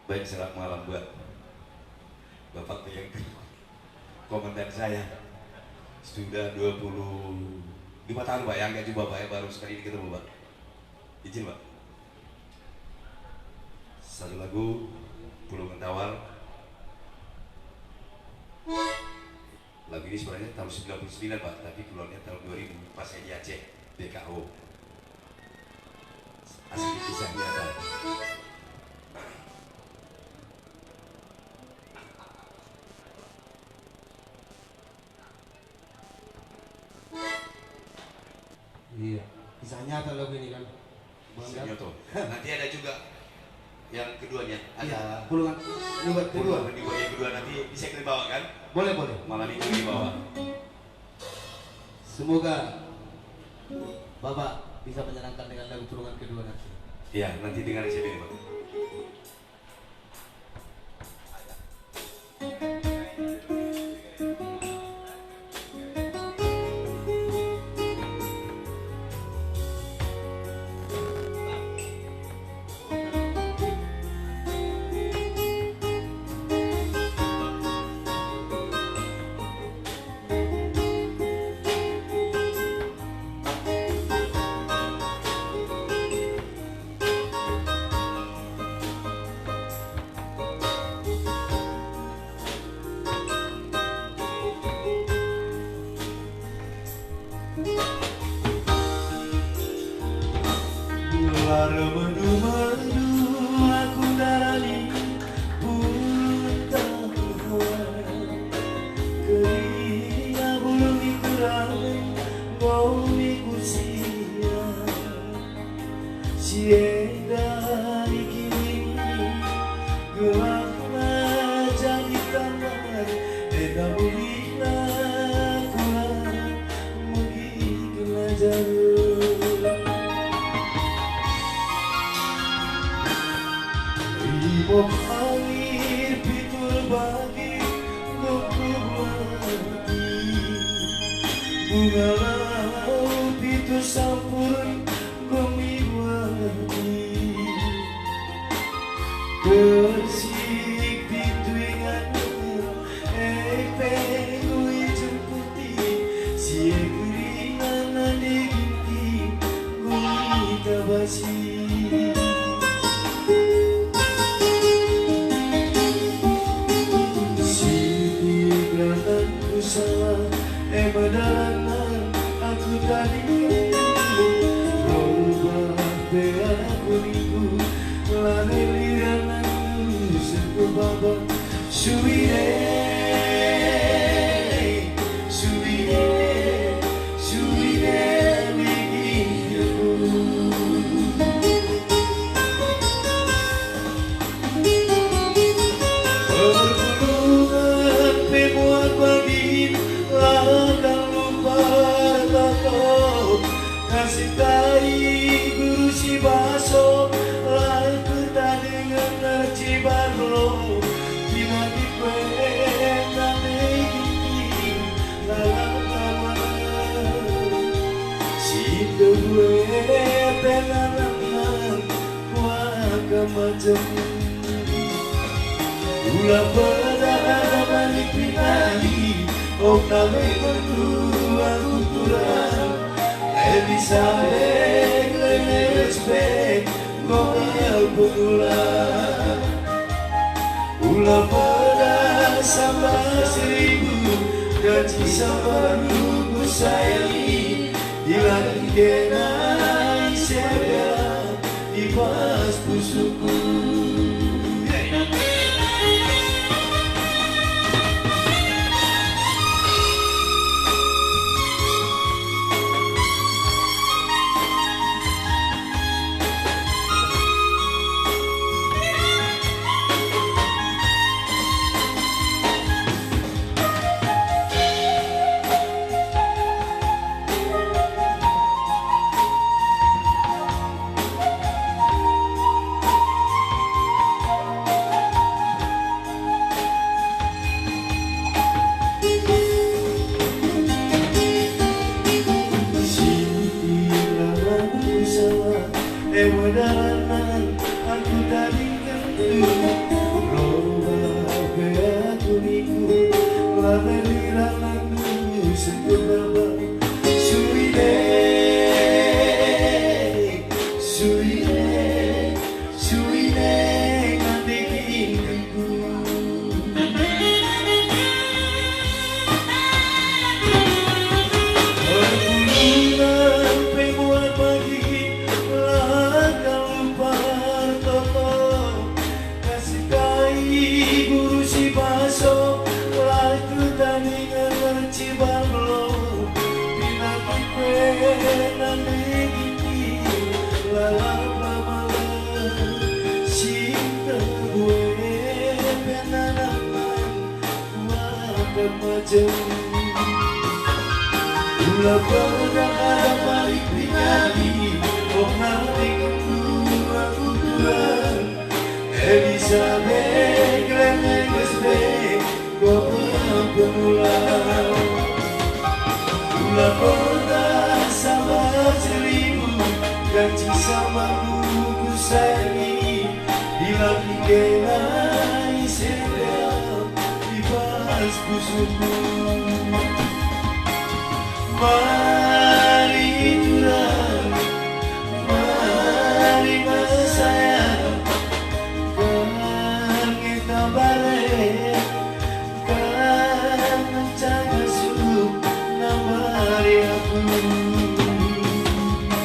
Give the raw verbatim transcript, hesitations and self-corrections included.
Baik, selamat malam buat Bapak yang komandan saya. Sudah dua puluh lima tahun, Pak, ya, enggak juga, Pak, ya, baru sekali ini ketemu, Pak. Izin, Pak. Satu lagu, Pulungan Tawar. Lagu ini sebenarnya tahun sembilan puluh sembilan, Pak, tapi keluarnya tahun dua ribu, pas saya di Aceh, B K O. Asli kisah nyata. Iya, kisah nyata lagu ini kan. Bang, Senior tuh. Nanti ada juga yang keduanya. Ada. Iya, Pulungan, yang kedua. Pulungan juga yang kedua, nanti bisa kita bawa kan? Boleh, boleh. Malam ini kita bawa. Semoga Bapak bisa menyenangkan dengan lagu Pulungan kedua nanti. Iya, nanti dengar di sini, Pak. Lar madu-madu aku ndalani punta. Kering bulung i, kering gomi kusia. Sian dangka i, gelang na jadi tambar, enda mulihna kulang mugik na jalo. Ribok angin pitu bagi gok kubuati, bunga laut pitu sampur gok mibuati. Bersih pitu ingan, epeng gok i jemput i, sian keringan na di ginting gok i tabasi. Sitik ratanku salah, ema dalanan aku tadingkon. Roba pe aku ningku, lahe liran nangku sengku baba. Suide, suide, suide ligilku. Perpulungan pe mual bagin, ladang lupa tato. Kasih tai guru si baso, lain pertandingan narci barlo. Kinati kue nami gigi, lalang tawa. Situ due penanam. Wah, kemacem. Ulang pernah ada balik pinai, ok nawe kontu aku turang. Elizabeth, lele respect, gomel pengulang. Ulang pernah sama seribu, gaji sama rumus saya ini, di langit kena isya. Ipas pusuku. Macam ula pada ada balik pinali, kok nanti kedua kuburan. Elizabeth, Glenn, Glenn, kau pernah berulang. Ula pada sabar seribu, janji sama buku sayangi, bila dikenai sedap. Ibas pusuku.